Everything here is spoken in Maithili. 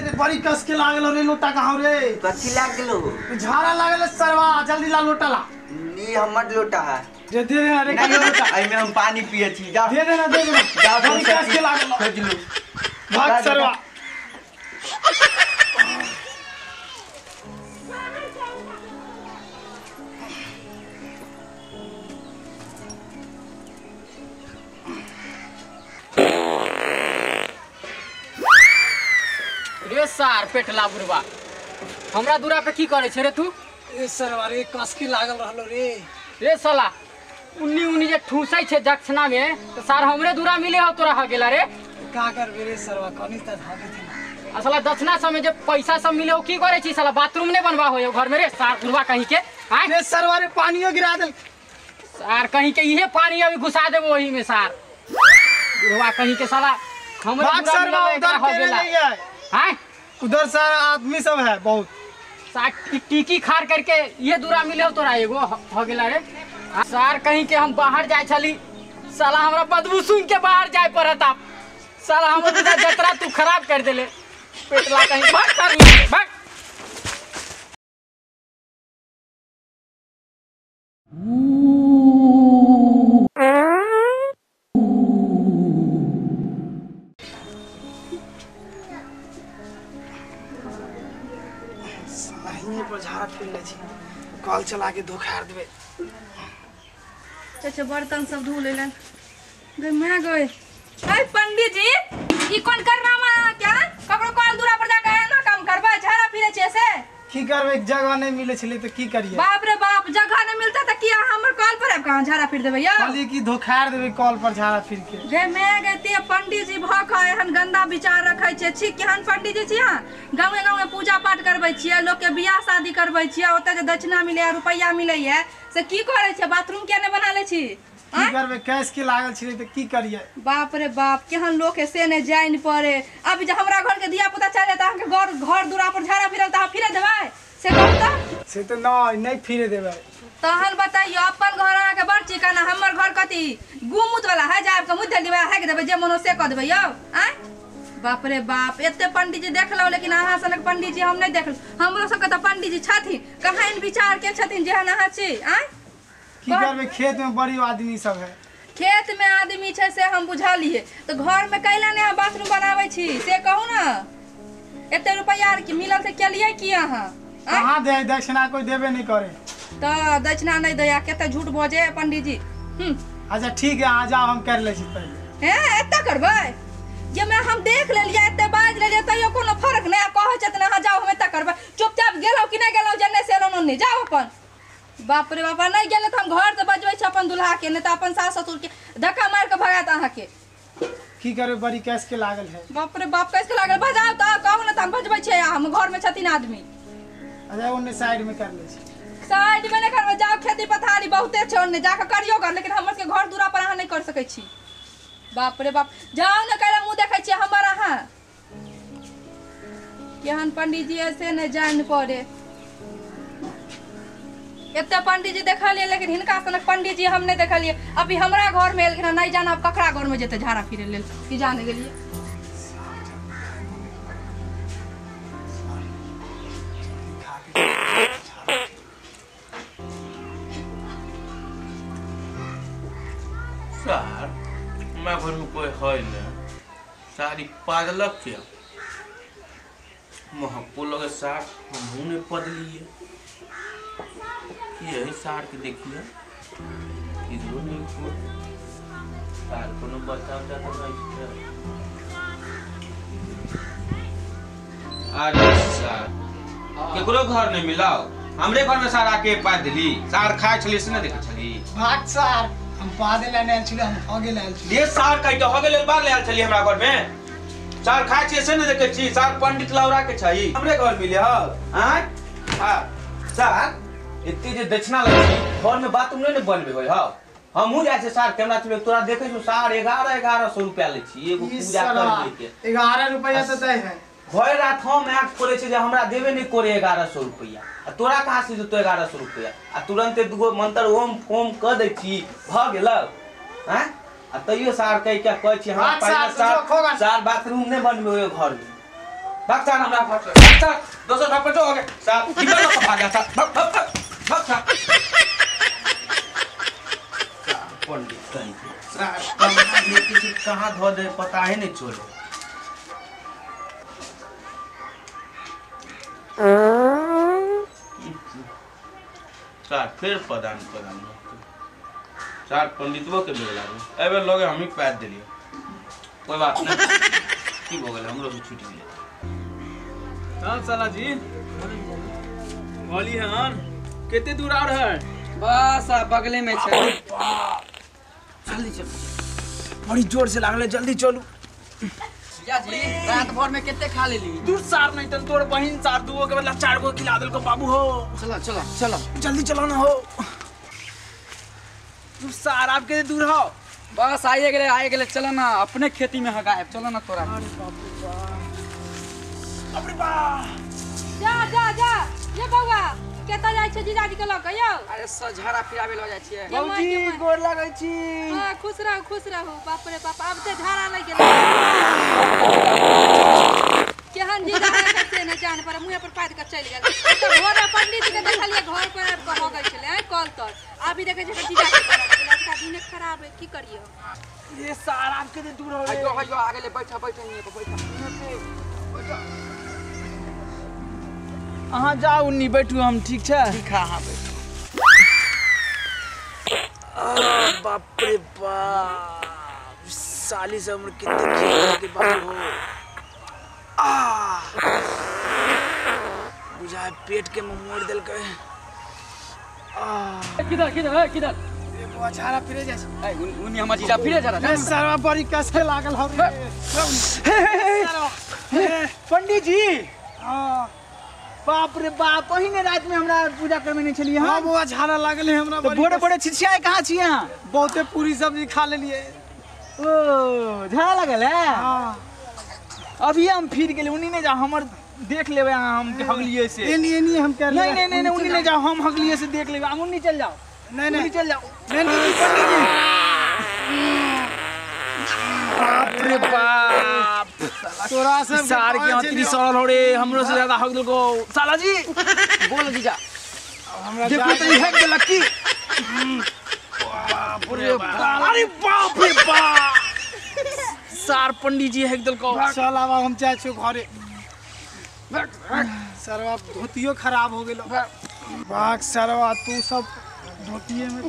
रे बड़ी कस के लागल रे लोटा कहां रे? कथी लाग गेलो? झाड़ा लागल सरवा, जल्दी ला लोटा ला। नी हमर लोटा है। दे दे अरे का लोटा? एमे हम पानी पिए छी। जा दे दे ना, दे दे जा, बड़ी कस के लागल। खोज लू भाग सरवा। रे सार पेटला बुढ़वा हमरा दूरा पे की करे छे रे तू? ए सरवा रे कस के लागल रहलो रे। रे साला उन्नी उन्नी जे ठूसै छे दक्षिणा में तो सार हमरे दूरा मिले हो तोरा ह गेला रे। का करबे रे सरवा, कनी त धागे थी ना। असला दक्षिणा समय जे पैसा सब मिले हो की करे छी साला? बाथरूम ने बनवा हो घर में रे सार बुढ़वा कहीं के। आय रे सरवा रे पानियो गिरा देल सार कहीं के, इहे पानी अभी घुसा देबो ओही में सार बुढ़वा कहीं के। साला हमरे दूरा मिले उधर हो गेला। हां उधर सारा आदमी सब है बहुत। सार टीकी खार करके ये दूरा मिले हो तोरा एगो हो गेला रे सार कहीं के। हम बाहर जाय छली साला हमरा बदबू सुन के बाहर जाय पड़त। आप साला हमर जतरा तू खराब कर देले पेटला कहीं। भाग सार भाग। पर झाड़ा फिर ले छी, कल चला के धोखार देबे। चाचा बर्तन सब धो लेलन गए मैं गए। ए पंडित जी ई कोन करनामा क्या ककरो कल दूरा पर जाके ना काम करबे? झाड़ा फिरे छे से की करबे? जगह नहीं मिले छले त की करिए? बाप रे बाप, जगह नहीं मिलता त की हमर कल पर आब कहां झाड़ा फिर देबे? यौ कहली की धोखार देबे कल पर झाड़ा फिर के। गे मैं गए ते पंडित जी भक एहन गंदा विचार रखै छे। छी केहन पंडित जी छी अहाँ? गाँवे गाँवे पूजा पाठ करबै छियै, लोक के बियाह शादी करबै छियै, ओतऽ जे दक्षिणा मिलै रुपैआ मिलैया से की करै छै? बाथरूम किया नहि बना लै छी? की करबे, कैश के लागल छलै त की करिए? बाप रे बाप, केहन लोक है से नहि जानि पड़े। अब जे हमरा घर के धिया पुता चल जाता अहाँके घर घर दूरा पर झाड़ा फिरल त अहाँ फिरे देबै से कहू त? से त नहि नहि फिरे देबै। तहन बताइयो अपन घर अहाँके बड़ चिकन, हमर घर कथी गुमुत वाला है? जाब के मुँह देबै हाकि देबै जे मन हो से कऽ देबै यौ। आँय बाप रे बाप, एते पंडित जी देखलहुँ लेकिन अहाँ सनक पंडित जी हम नहि देखलहुँ। हमरो सबके तऽ पंडित जी छथिन, कहाँ एहन विचार के छथिन जेहन अहाँ छी? आँय की करबे, खेत में बड़ी आदमी सब है। खेत में आदमी छै से हम बुझलिए, तो घर में कैला ने अहाँ बाथरूम बनाबै छी से कहू ना? एते रुपैआ की मिलल से केलिए की अहाँ? कहाँ दे दक्षिणा कोई देबे नहीं करे। तऽ दक्षिणा नहीं दैया, कते झूठ बजे पंडित जी। अच्छा ठीक है, आ जाओ हम कर ले छी पहले। हैं एते करबै जे मैं हम देख लेलियै, एते बाज लेलियै तैयो कोनो फर्क नहि। आ कहै छथिन अहाँ जाओ हम एते करबै, चुपचाप गेलहुँ कि नहि गेलहुँ जन्ने से एलहुँ नहि जाओ अपन। बाप रे बाप, नहीं गेलै तऽ हम घर से बजबै छी अपन दुल्हा के, नहीं तऽ अपन सास ससुर के धक्का मार के भगात अहाँके। की करबै, बड़ी कैश के लागल है। बाप रे बाप, कैश के लागल? बजाउ तऽ कहू ने तऽ हम बजबै छियै, हम घर में छथिन आदमी। अच्छा ओन्ने साइड में कर लै छी। साइड में नहि करबै, जाओ खेती पथारी बहुते छै ओन्ने जाके करियौ घर, लेकिन हमर सबके घर दूरा पर अहाँ नहि कर सकै छी। बाप रे बाप, जाउ ने कैला मुँह देखै छियै हमर अहाँ। केहन पंडित जी से नहि जानि पड़े। एते पंडित जी देखलियै लेकिन हिनका सनक पंडित जी हम नहि देखलियै। अभी हमरा घर में एलखिन, नहीं जाना अब ककरा घर में जेतै झाड़ा फिरे लेल की जाने गेलियै। सर हमरा घर में कोई है नहीं, सारी पादलक के महको लगे सार हमहूँ नहीं पदलिए। यही सार के देखिए इधरो नहीं सार कोनो बच्चा उच्चा तो नहीं। अरे सार केकरो घर नहीं मिलाओ, हमरे घर में सार आके पाद देली। सार खाय छली से नहीं देखै छली। भाग सार, हम पादे लेने आयल छली, हम हगे ले आयल छली। ये सार कहि के हगे लेल बार ले आयल छली हमरा घर में। सार खाय छियै से नहीं देखै छी। सार पंडित लौरा के छै, हमरे घर मिले हौ। आँय हां सार एते जे दक्षिणा लै छी, घर में बाथरूम नहीं ने बनबे होय हौ। हमहूँ जाइ छै सार कैमरा चले तोरा देखै छौ सार 1100 रुपया लै छी एगो पूजा करबै के। 11 रुपया तऽ दै है। भरि रात हम आँख खोलै छै जे हमरा देबे नहीं करे 1100 रुपया, आ तोरा कहाँ से देतौ 1100 रुपया? आ तुरंते दूगो मंत्र ओम फोम कऽ दै छी भऽ गेल। आँय आ तैयो सार कहि के कहै छी हमरा सार बाथरूम नहीं बनबे होय घर में। भाग सार हमरा घर से भाग सार दोसर घर पर जो हो गए सार निकल ना भाग जा सार भाग भाग भाग भाग सार पंडित कहीं सार कहाँ लेके छी कहाँ धो दे पता ही नहीं चले। सार फिर पदान पदान सार पंडितवो के बेर लागल एबे लगे हम ही पैद देलिए कोई बात नहीं की हो गेल हमरो से छूट गेल। हां साला जी बोली हन कते दूर और है? बस आ बगले में छै। जल्दी चल बड़ी जोर से लागले जल्दी चलू। जीजा जी रात भर में कते खा लेली? दूर सार नहीं तन तोर बहिन सार दुओ के बदला चार गो खिला देलको बाबू हो। चलो चलो चलो जल्दी चलो ना हो। तू सार आप के दूर हो? बस आइए गेले आइए गेले चलो ना अपने खेती में हगाए चलो ना तोरा। अरे बाप रे बाप अरे बाप जा जा जा ये बउआ केता जाय छै जीजाजी के लक यौ? अरे सझारा फिराबे ल जाय छियै। बाबूजी गोर लागै छी। हां खुश रहू खुश रहू। बाप रे बाप आब ते झाड़ा लागि गेल केहन जीजा है से न जान पर मुंह पर पाद के चलि गेल। त भोरे पंडित के देखलियै घर पर आबि के हो गेल छलै आइ कल तर अभी देखै छै जीजा के आजका दिन खराब है की करियो। ये सार आप के दूर हो आइयो आइयो आ गेले बैठ बैठ निये पर बैठ बैठ। अहाँ जाउ नी बैठू हम ठीक छै? ठीक है अहाँ बैठू। बाप रे बाप साली से हमर कितने खेल के बाबू हो आ बुझाए पेट के मोड़ देलकै। आ किधर किधर है किधर? ए बुआ झाड़ा फिरे जाय छै। ए उनी हमर जीजा फिरे जा रहा। ए सरवा बड़ी कैसे लागल हो रे। पंडित जी हां बाप रे बाप पहिने रात में हमरा पूजा करबे नहीं छलिए। हां बुआ झाड़ा लागल है हमरा। तो बोरे बोरे छिछियाए कहां छी अहाँ? बहुते पूरी सब्जी खा लेलिए। ओ झाड़ा लागल है? हां अभी हम फिर गेले उनी नहीं जाओ हमर देख लेबे अहाँ हम हगलिए से। एनी एनी हम कर नहीं नहीं नहीं उनी नहीं जाओ हम हगलिए से देख लेबे। हम उनी चल जाओ। नहीं नहीं चल जाओ। नहीं नहीं पंडित जी बाप रे बाप तोरा सब सार के अतरी सड़ल हो रे हमरो से ज्यादा हग देलको साला जी। बोल जीजा हमरा देखो त ई हग देलक की। बाप रे बाप अरे बाप रे बाप सार पंडित जी हग देलको। चल आब हम जाइ छियो घरे। सरवा धोतियो खराब हो गेलो। भाग सरवा तू सब धोतिये में।